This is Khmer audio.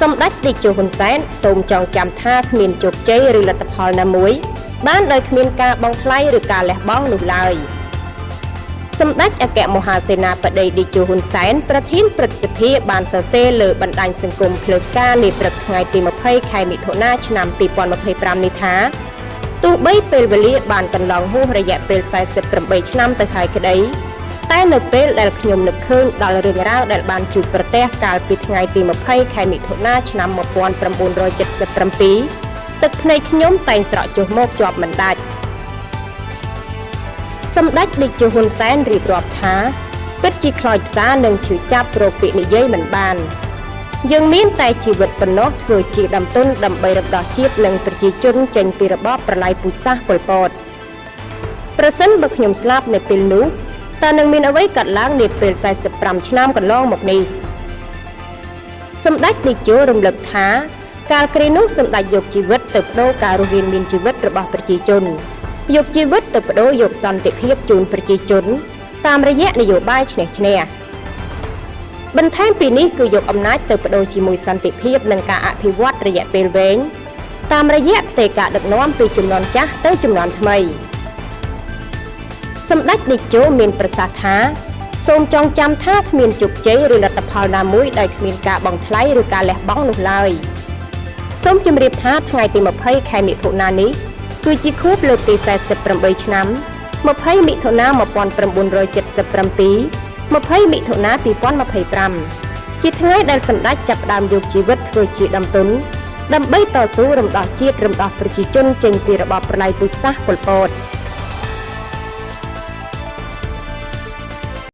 សម្ដេចតេជោហ៊ុនសែនសូមចងចាំថាគ្មានជោគជ័យឬលទ្ធផលណាមួយបានដោយគ្មានការបង់ថ្លៃឬការលះបង់នោះឡើយ។សម្ដេចអគ្គមហាសេនាបតីតេជោហ៊ុនសែនប្រធានព្រឹទ្ធសភាបានសរសេរលើបណ្ដាញសង្គមផ្លូវការនាព្រឹកថ្ងៃទី20ខែមិថុនាឆ្នាំ2025នេះថាទោះបីពេលវេលាបានកន្លងហួសរយៈពេល48ឆ្នាំទៅហើយក្តីតែនៅពេលដែលខ្ញុំនឹកឃើញដល់រឿងរ៉ាវដែលបានជួបប្រទះកាលពីថ្ងៃទី20ខែមិថុនាឆ្នាំ1977ទឹកភ្នែកខ្ញុំតែងស្រក់ចុះមកជាប់មិនដាច់សម្ដេចតេជោហ៊ុនសែនរៀបរាប់ថាពិតជាខ្លោចផ្សានិងឈឺចាប់រកពាក្យនិយាយមិនបានយើងមានតែជីវិតប៉ុណ្ណោះធ្វើជាដើមទុនដើម្បីរំដោះជាតិនិងប្រជាជនចេញពីរបបប្រល័យពូជសាសន៍ប៉ុលពតប្រសិនបើខ្ញុំស្លាប់នៅពេលនោះតើនឹងមានអ្វីកើតឡើងនាពេល45ឆ្នាំកន្លងមកនេះសម្ដេចតេជោរំលឹកថាកាលគ្រានោះសម្ដេចយកជីវិតទៅប្ដូរការរស់រានមានជីវិតរបស់ប្រជាជនយកជីវិតទៅប្ដូរយកសន្តិភាពជូនប្រជាជនតាមរយៈនយោបាយឈ្នះឈ្នះបន្ថែមពីនេះគឺយកអំណាចទៅប្ដូរជាមួយសន្តិភាពនិងការអភិវឌ្ឍរយៈពេលវែងតាមរយៈផ្ទេរការដឹកនាំពីជំនាន់ចាស់ទៅជំនាន់ថ្មីសម្ដេចតេជោមានប្រសាសន៍ថាសូមចងចាំថាគ្មានជោគជ័យឬលទ្ធផលណាមួយដោយគ្មានការបង់ថ្លៃឬការលះបង់នោះឡើយសូមជម្រាបថាថ្ងៃទី20ខែមិថុនានេះគឺជាខួបលើកទី48ឆ្នាំ20មិថុនា1977 20មិថុនា2025ជាថ្ងៃដែលសម្ដេចចាប់ផ្ដើមយកជីវិតធ្វើជាដើមទុនដើម្បីតស៊ូរំដោះជាតិរំដោះប្រជាជនចេញពីរបបប្រល័យពូជសាសន៍ប៉ុលពត។